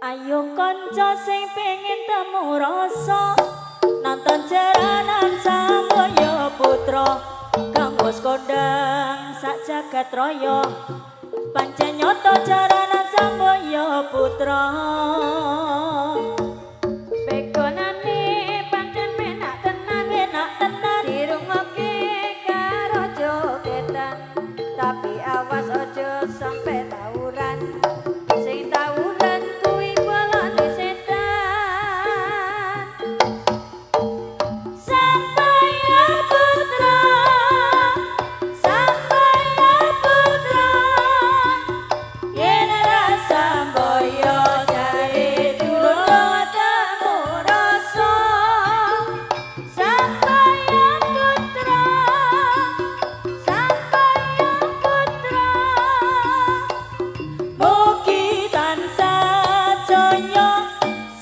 Ayo kanca sing pengen temu rasa, nonton jaranan Samboyo Putra kang wis kondang sak jagat raya. Pancen nyata jaranan Samboyo Putra. Pegonane pancen penak tenan, penak tenan dirungokke karo jogetan, tapi awas aja sampe tawuran. Sing tawuran kuwi bolone setan. Samboyo Putra, Samboyo Putra, yen ora Samboyo jare durung temu rasa. Samboyo Putra, Samboyo Putra, mugi tansah jaya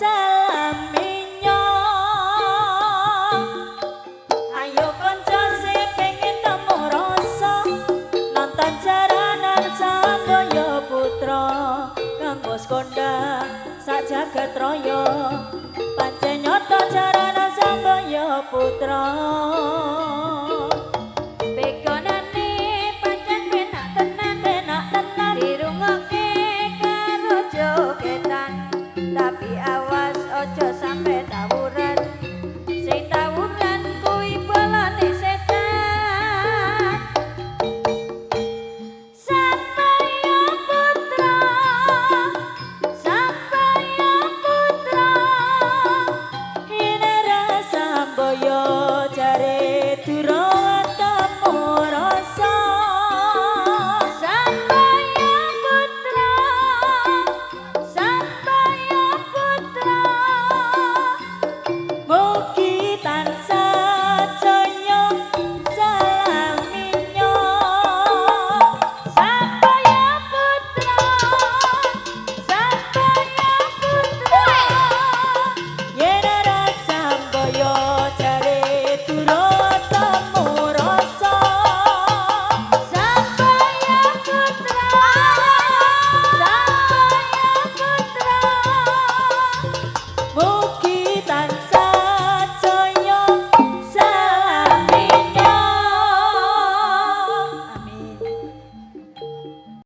salaminyo. Ayo kanca sing pengen temu rasa, nonton jaranan Samboyo Putra kang wis kondang sak jagat raya. Pancen nyata jaranan Samboyo Putra.